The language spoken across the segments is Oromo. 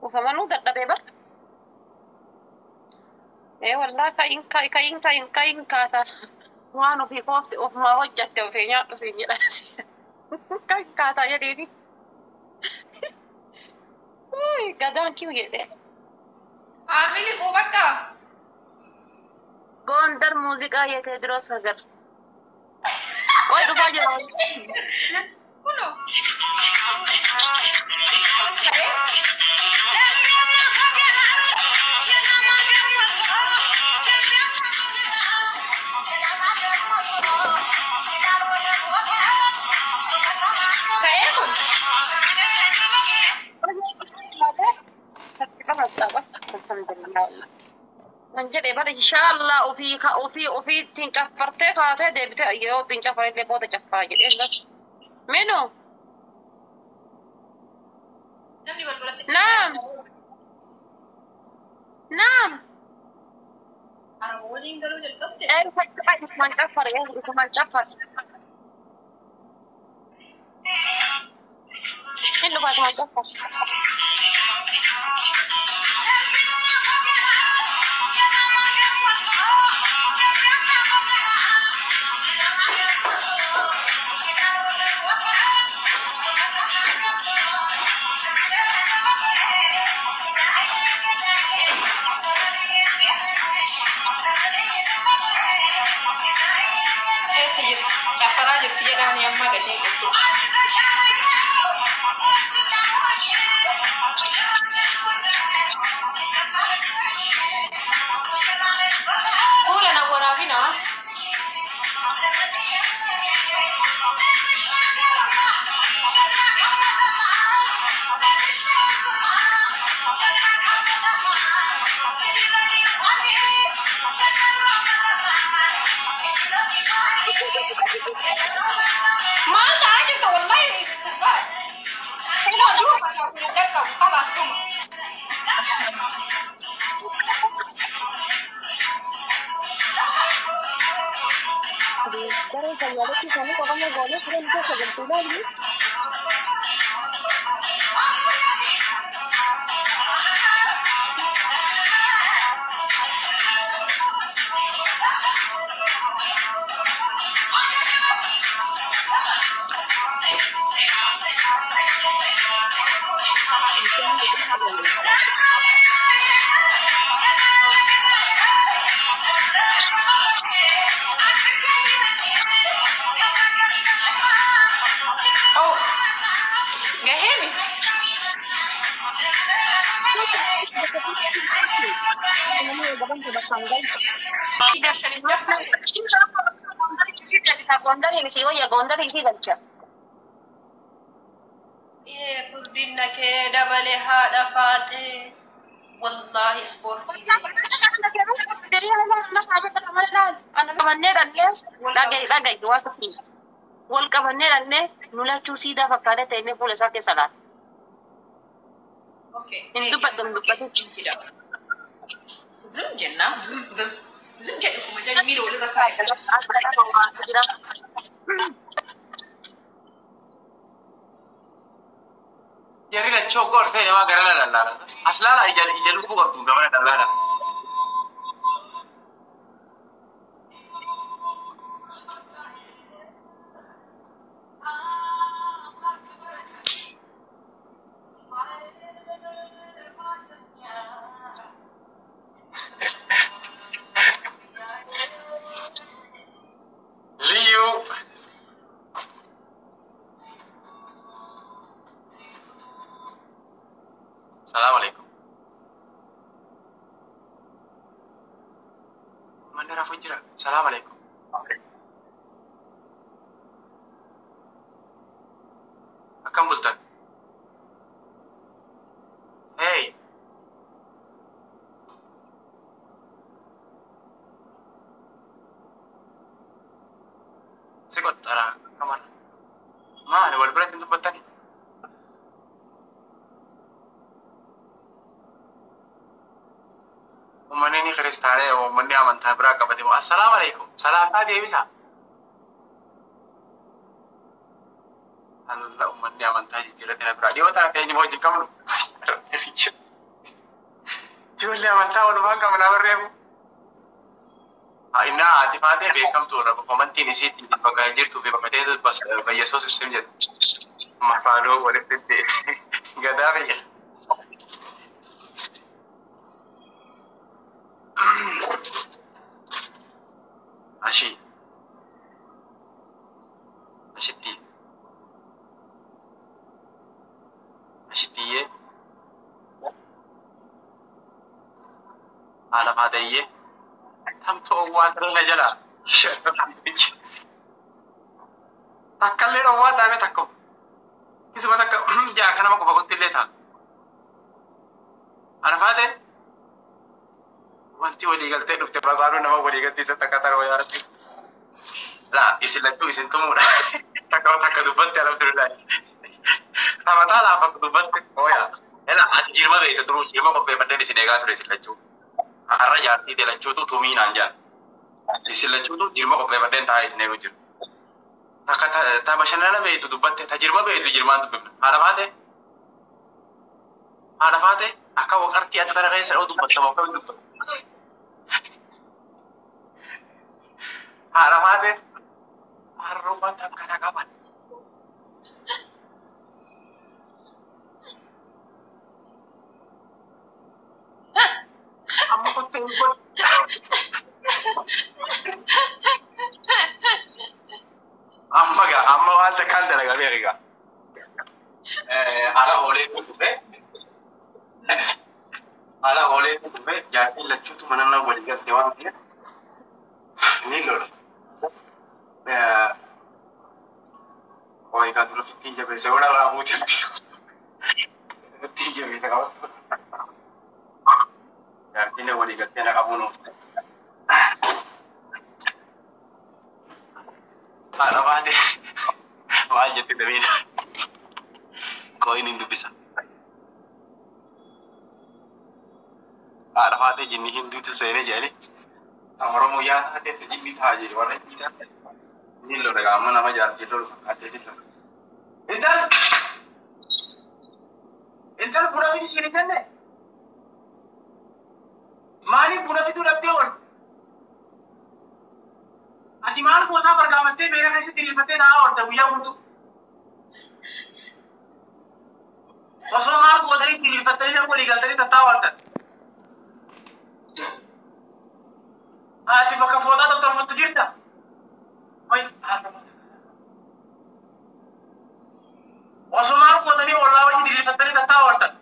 Ufamanuu dadhabee bar. Ee wallaa ka'iin ka'iin ka'iin ka'iin kaata. Waan ofii koofti ofumaa hojjatte ofii nyaadhu siin jedha. Ka'iin kaataa jedheeni. Gadaan kiu jedhe. Haamili quu bakka. ጎንደር ሙዚቃ የቴዎድሮስ ሀገር ወይ ዱባ jira. Kunoo. Ka'ee kun. Kan jedhe bara inshaallah ofii ofii ofii ittiin caffartee kaatee deebitee yoo ittiin caffarillee booda caffara jedhee minu. Namni balbala si. Naam. Naam. Araba waliin galuu jalqabde. Isumaan caffare isumaan caffare. Inni dhufaa isumaan caffare. Keessa jirti. Caffaraa jirti jedhaanii amma gadee jirti. Fuula na waraabinaa. Maal ta'aa jirta wallahi sirbaa. Kunoo duuba kan dhaqqabu kalaas dhuma. Garee fayyaadatti isaanii qofama goonee fuula keessa galtuu ilaallu. Oh, gaheemi. Gondariin isii wayya Gondarii isii galcha. Ee furdinna kee dabale haadha faaxee. Wallaahi ispoortii. Dhaga'i waa safii. Wal qabannee dhannee nu lachuu siidaa fakkaatee ta'e fuula isaa keessa laata. Okay. Hin dubbadhu hin dubbatu. Zim jennaa zim zim zim jedhu ufuma jedhu miila walirra taa'e. Jarri lachuu akka ol ta'e namaa gara lallaala. As laala ija ija lubbuu qabdu gamana lallaala. Liyyuu. Salaam alaikum. Manni rafuu jira. Salaam alaikum. Akkam bultan? Hey. Si qoxxara kamar. Maali wal biratti hin dubbattani? Uummanni ni kiristaanee uummanni amantaa biraa qabate moo assalaamu alaikum. Salaamtaa deebisa. Allah. Uummanni amantaa jijjiirratti na biraa. Dhiyoo taate eenyu wajjin qabnu. Ijoollee amantaa walumaan qabna barreefu. Innaa haati faatee beekamtuudha. Komantiin isiitiin bakka jirtuu fi bakka teessu bayyesuus isim jedhu. Masaanoo walitti gadaa biyya. Ashii. Ashitti. Ashittiyyee. Haadha faateeyyee. Tamtu owwaa tirina jala. Takkallee dhowwaa dhaame takka. Isuma takka jaa kanama qofa qotti illee ta'a. Haadha faatee. Wanti walii galtee dhufte basaanuu nama walii galtiisa takka taroo yaarratti. Laa isin lachuu isin tumuudha. Takka takka dubbatte alhamdulillah. Taphataa laafatu dubbatte ooya. Ela ati jirma beekte turuu jirma qopheeffadheen isin eegaa ture isin lachuu. Har'a jaartii ta'e lachuutu tumii naan jedhan. Isin lachuutu jirma qopheeffadheen taa'ee isin eeguu jiru. Takka ta bashannana beektu dubbatte ta jirma beektu jirmaan dubbifna. Haadha faate. Haadha faate akka waqartii adda tana keessa dha'u dubbatta moo akkamitti dubbatta? Haadha faate. Harruma takka qaban. Amma kottee hin godhu. Amma gaa amma waan takkaan dalagamee egaa. Ala oolee dhufe. Ala oolee dhufe jaartiin lachuutu mana nama walii galte waan ta'eef ni lola. Hoy kaa dura ittiin jabeesse waan irraa buutee ittiin jabeesse qabattu. Jaartiin walii galtee na qabuun oofte. Haadha baate maal jette damiina qooyin hin dubbisa. Haadha faatee jinni hinduutu seenee jedhani. Oromoo yaa taatee jinni ta'a jedhe warra jinni ta'a. Inni lola gaama nama jaartii lolu fakkaatee jira. Intal! Intal buna fidi isheen hin jenne? Maaliif buna fiduu dhabdee ool? Ati maal gootaa bargaamattee beera keessatti diriirfattee taa'aa oolta guyyaa guutuu? Osoo maal gootanii diriirfattanii nama walii galtanii tattaa'aa ooltan? Ati bakka fooxaa tottolfattu jirta? Osoo maal gootanii ollaa wajji diriirfattanii tattaa'aa ooltan?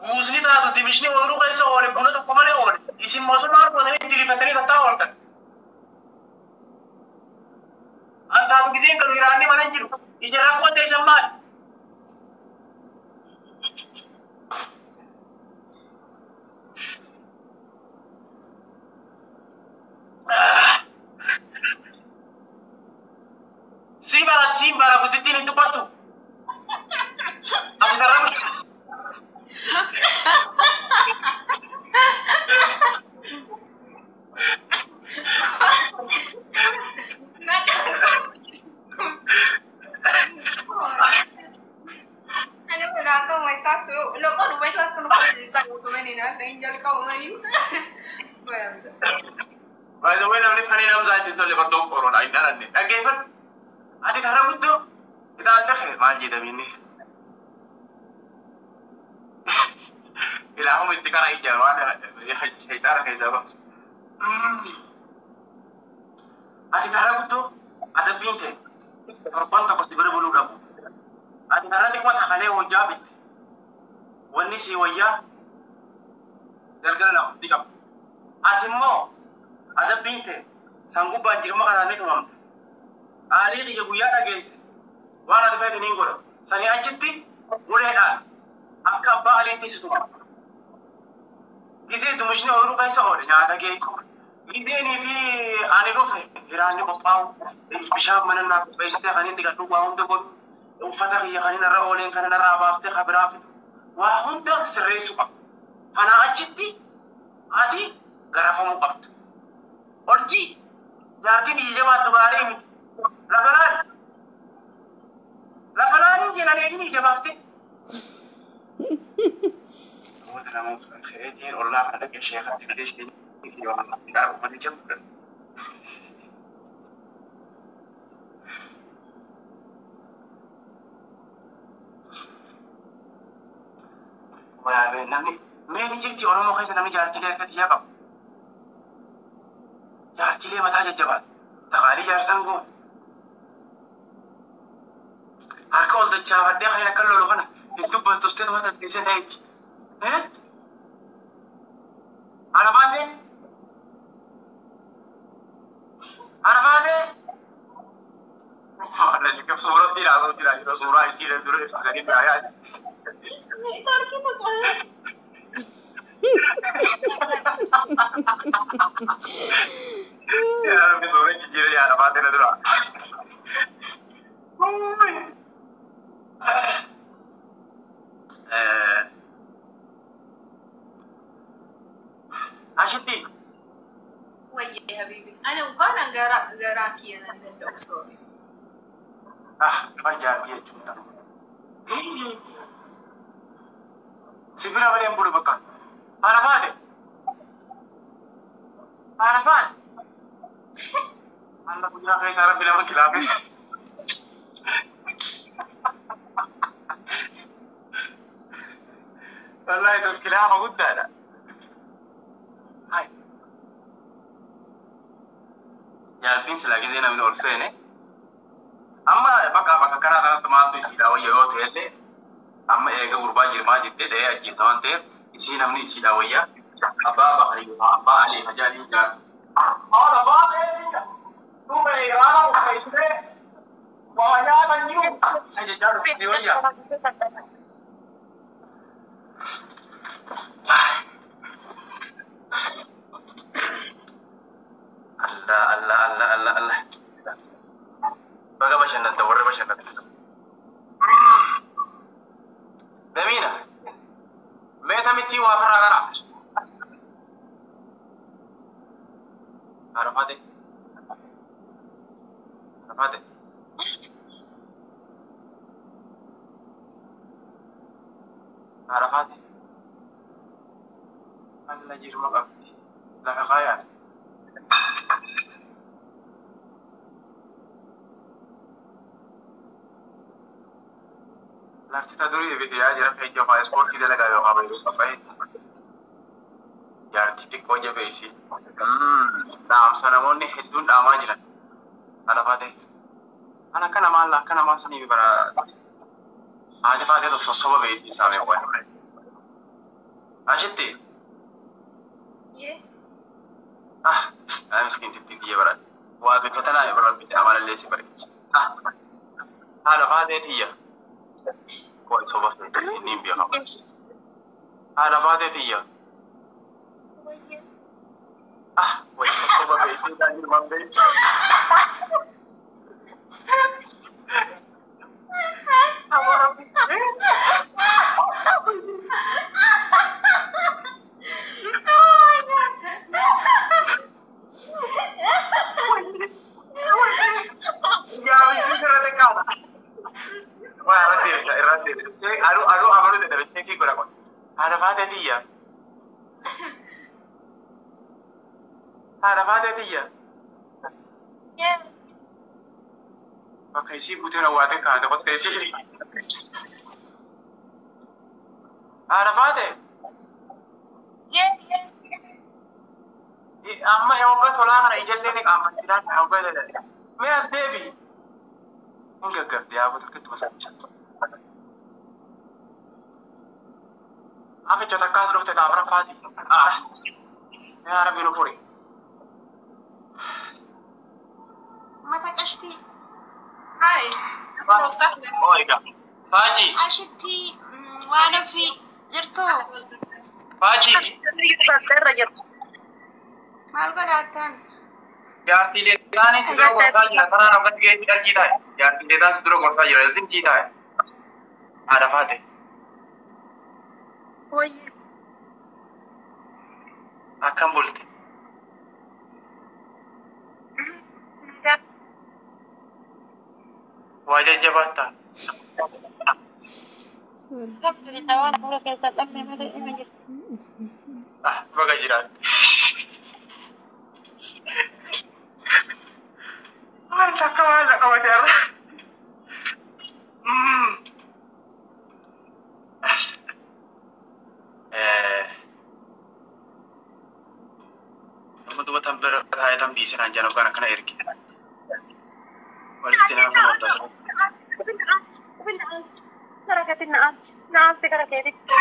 Buusni taatu dimishni ooyiruu keessa oole buna tokko malee oole. Isin osoo maal gootanii diriirfattanii tattaa'aa ooltan? An taatu giseen galu hiraanni mana hin jiru. Isin rakkoon teessan maali? Si bara guddittiin hin dubbattu. Ati karaa Ani kun haasawuma isaatti loqoduma isaatti nu fayyisa guutumanii haasa'in jalqabumayyuu. By the way, namni fanii namsaa ittiin tolle bartoon qoroodha hin dhalanne. Dhaggeeffadhu. Ati karaa guddoo ilaalle kee maal jedhaminni. Ilaahuma itti karaa ija waan shayxaana keessaa baasu. Ati karaa guddoo adabbiin ta'e torban tokko si bira buluu qabu. Ati karaa xiqqoo takalee hojjaa bitte. Wanni si wayyaa galgala lama ni qaba. Ati immoo adabbiin ta'e sangubbaan jirma kanaan ni tumamta. Aalii kiyya guyyaa dhageesse waan ati feete niin godha. Sanii achitti uleedhaan akka abbaa aliitti si tuma. Gisee dumishni ooyiruu keessa oole nyaata geessu. Giseenii fi ani dhufe hiraanni qophaa'u bishaan mana naa qopheessitee kan inni dhiqadhu waa hunda godhu uffata kiyya kan inni irra ooleen kan inni irraa baaftee kan biraa fidu waa hunda sirreessuu qaba. Kanaa achitti ati garafamuu qabda. Orjii jaartiin ija jabaattu gaarii miti. Lafa laali. Lafa laaliin jeenan eegini ija baaftee. Namoota nama feetiin ollaa kana dhaqee sheekatti fidee isheen uummanni jabudha. Walaabee namni mee ni jirti Oromoo keessa namni jaartilee akka xiyyaa qabu. Jaartilee mataa jajjabaatu. Taqaalii jaarsaan goon. Harka ol dachaafadhee kan akka lolu kana hin dubbattu usteet mata dhiisee ta'etti. Arabaatee? Arabaatee? Suuratti ilaaluu jira yeroo suuraa isii dura ibsanii biraa yaadu. Yaa Rabbi suura jijjiirra yaa arabaatee na dura. Ashitti. Wayyee habibi. Ani waan garaa kiyya nan danda'u sorry. Ah, bar jaartii jechuudha. Si bira malee hin bulu bakka. Arafaate. Arafaate. Alla guyyaa keessa Rabbi nama kilaafe. Wallahi tun kilaafa guddaadha. Hai. Jaartiin silaa gisee namni ol seene. Amma bakka bakka karaa kanatti maaltu isiidha wayya yoo ta'e illee amma eega gurbaa jirmaa jettee dhahee ajjeefta waan ta'eef isii namni isiidha wayya abbaa Bakari yookaan abbaa Alii Fajaanii jaartu. Haadha faateeti duuba eegaala qopheessitee waa nyaatan jiru isa jechaa dhufti wayya. Allah Allah Allah Allah Allah. Baga bashannanta warri bashannanta. Damiina. Mee tamittiin waa ofirraa qara. Arafaate. Arafaate. Arafaate. Alla jirma qabdi. Lafa kaayaa. Lafti ta durii ibiddi yaa jira fe'ii jofaa ispoortii dalagaa yookaan baay'ee qabbaa'e. Jaartii xiqqoo jabeessi. Dhaamsa namoonni hedduun dhaamaa jiran. Alafaate. Ana akka namaa akka namaa sanii bara haati faatee sossoba beektii isaa beeku. Ashitti. Yee. Ah, miskiin tittiin biyya baraate. Waa bifa tanaa rabbi amalallee si bareechi. Ah, haadha faatee tiyya. Koo soba niin beekama. Haadha faatee tiyya. Ah, wayi sossoba beektii daandii man beektii. Haadha faatee tiyya. Haadha faatee tiyya. Bakka isii buutee awwaatee kaate qottee isii. Haadha faatee. Amma hogga tolaa kana ijallee ni qaamatti hogga jedhan. Mee as deebi. Hin gaggabde yaa tokkotti masaa. Aficha takkaas dhufte taabra faati. Ah. Yaa Rabbi nu furi. Mata qashtii. Hi. Oiga. Faaji. Ashitti waan ofii jirtu. Faaji. Maal godhaattan? Jaartiilee taanii si dura gorsaa jira. Tanaan akkatti geessi dhalchii taa'e. Jaartiilee taan si dura gorsaa jira. Simchii taa'e. Haadha faate. Akkam bulte? Jajjabaattaa. Alhamdulillah waan fuula keessaa dhabne malee ima jirti. Ah, baga jiraatte. Waan takka waan na qabate har'a. Amma duba tan bira taa'ee tan dhiisinaan jaan hoggaan akkana erge. Walitti nama kun hodhaa. Gara keetti na aansi. Na aansi gara keetitti.